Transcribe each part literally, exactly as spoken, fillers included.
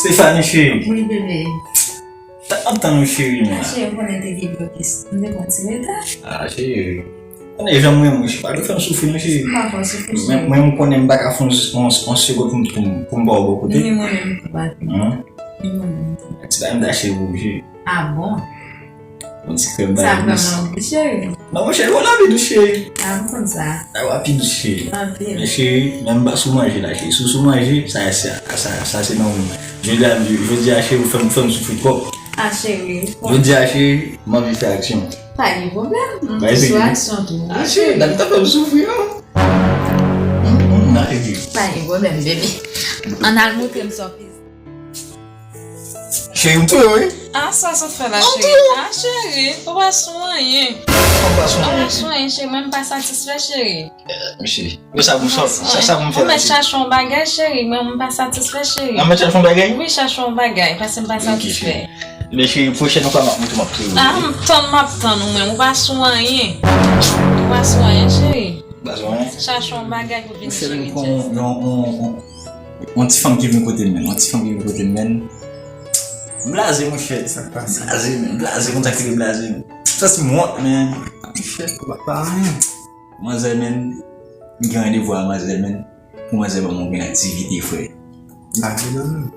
Stephanie, cheri. Wi, bebe. M ap tann ou, cheri, men. Ah, cheri, ou konnen te gen blokis. M te pran ti reta. Ah, cheri. Konnen jan mwen, mwen, cheri. Pa fè m soufri, non, cheri. M pa fè w soufri, cheri. Mwen, mwen, m konnen m pa ka fè yon, yon, yon segonn pou m, pou m, pou m ba w bò kote. Ni mwen menm tou, papi. Ni mwen menm tou. Ti bagay m ta cheri pou ou, cheri. Ah bon? Yon ti krèm bagay dous. Sa vrèman dous, cheri. Non, monchè, yon lavi dous, cheri. Ah, m konn sa. Sa va pi dous, cheri. Anpil. Men, cheri, men m pa sou manje la, cheri. Si w sou manje, sa, sa, sa, sa se nan ou. Jodi a, jodi a, cheri, ou fè m, fè m soufri twòp. Ah, cheri. Jodi a, cheri, m anvi fè aksyon. Pa gen pwoblèm. M sou aksyon tou. Ah, cheri, gade, ta fè m soufri, non. Mm, mm, nan, cheri. Pa gen pwoblèm, bebe. Ann al montre m sa w fè. Cheri, m touye w, wi. Ah, sa sot fè la, cheri. Ah, cheri, ou pa sou anyen. Ou pa sou anyen, cheri. Mwen, m pa satisfè, cheri. Mesye, ou sa pou sa, sa, sa pou m fè la, cheri. Ou mèt chache yon bagay, cheri, mwen, m pa satisfè, cheri. An mèt chache yon bagay? Wi, chache yon bagay, paske m pa satisfè. Men cheri, pwochèn fwa m ap montre w, m ap touye w. Ah, m tann, m ap tann ou menm, ou pa sou anyen. Ou pa sou anyen, cheri. Ou pa sou anyen? Chache yon bagay pou vin cheri. Yon, yon, yon, yon ti fanm ki vin kote m, men. Yon ti fanm ki vin kote m, men. M blaze, monchè. Sa k pase? Blaze, men. Blaze, konn sa ki rele blaze, men. Sa se m wont, men. Monchè, ou pa, pa anyen. Manzè, men. M gen randevou a manzè, men. Pou manzè ban m yon grenn aktivite, frè. Lage nan men.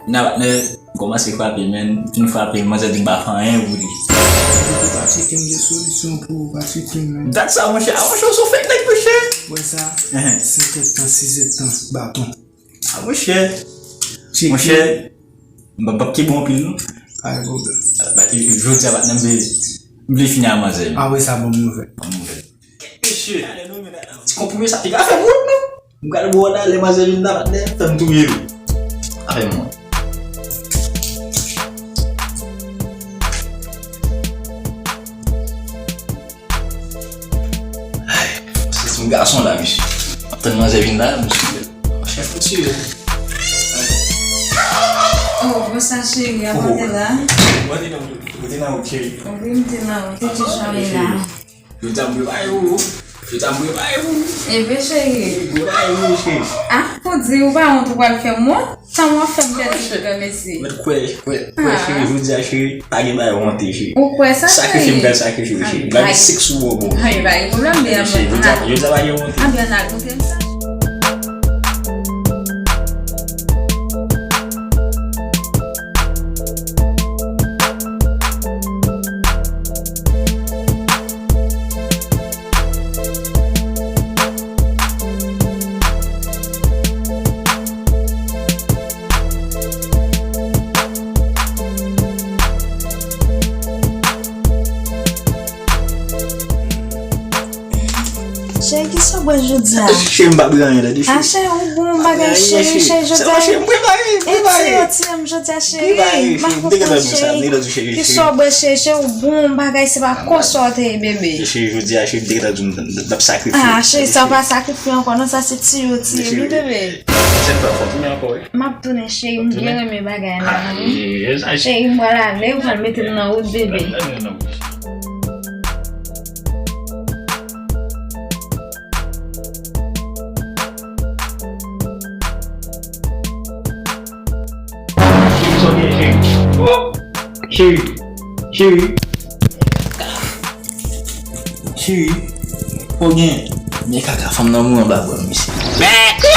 Nan patnè, m kòmanse frape, men. M fin frape, manzè di m pa fè anyen pou li. Ou pa tcheke m gen solisyon pou ou, pa tcheke m, men. Dat sa, monchè. Ah, monchè, ou se yon fèk nèg, monchè. Wè sa? Senkèt tan, sizèt tan, baton. Ah, monchè. Monchè, m p ap kenbe w anpil, non. Pa gen pwoblèm. Jodi a, patnè, m vle, m vle fini a manzè. Ah, wi, sa bon nouvèl. Bon nouvèl. Mesye, ti konprime sa, li ka fè m wont, non. M pral bwè w la, lè manzè vin la, patnè, fè m touye l. Afè m wont. Ay, se yon gason la, mesye. M ap tann manzè vin la, mesye. Chèf, mesye. Oh, bonswa, cheri, kòman w te la? Mwen te nan wout, mwen te nan wout, cheri. Wi, m te nan wout, te toujou ale la. Jodi a m prepare pou ou. Jodi a m prepare pou ou. Ebyen, cheri. M prepare pou ou, cheri. Ah, pou di ou pa wont ou pral fè m wont? Tan w ap fè m pèdi tout granmesi. Mèt kwè, kwè, kwè, cheri, jodi a, cheri, pa gen bagay wonte, cheri. Ou kwè sa, cheri? Sakrifye m pral sakrifye w, cheri. M pral gen sèks ou bò pou ou. Ay, pa gen pwoblèm, men cheri, jodi a, jodi a pa gen wonte. Anbyen, n al montre m sa. Cheri, kisa w bwè jodi a? Cheri, m pa bwè anyen, tande, cheri. Ah, cheri, ou bon bagay, cheri, cheri, jodi a. Cheri, m prepare, m prepare. Ti yo, ti yo, jodi a, cheri. M pa konprann, cheri. Kisa w bwè, cheri, cheri, ou bon bagay, se pa konsa w te ye, bebe. Cheri, jodi a, cheri, m te gentan di w m ap sakrifye. Ah, cheri, sa w pa sakrifye ankò, non, sa se ti yo, ti yo, wi, bebe. Cheri, m pa konprann ankò, wi. M ap tounen, cheri, m byen renmen bagay la, wi. Cheri, m pral ale, ou pral mete m nan wout, bebe. Cheri, sa w gen, cheri? Oh! Cheri, cheri. Cheri, ou gen, men kaka fanm nan mouri anba bra m, mesye.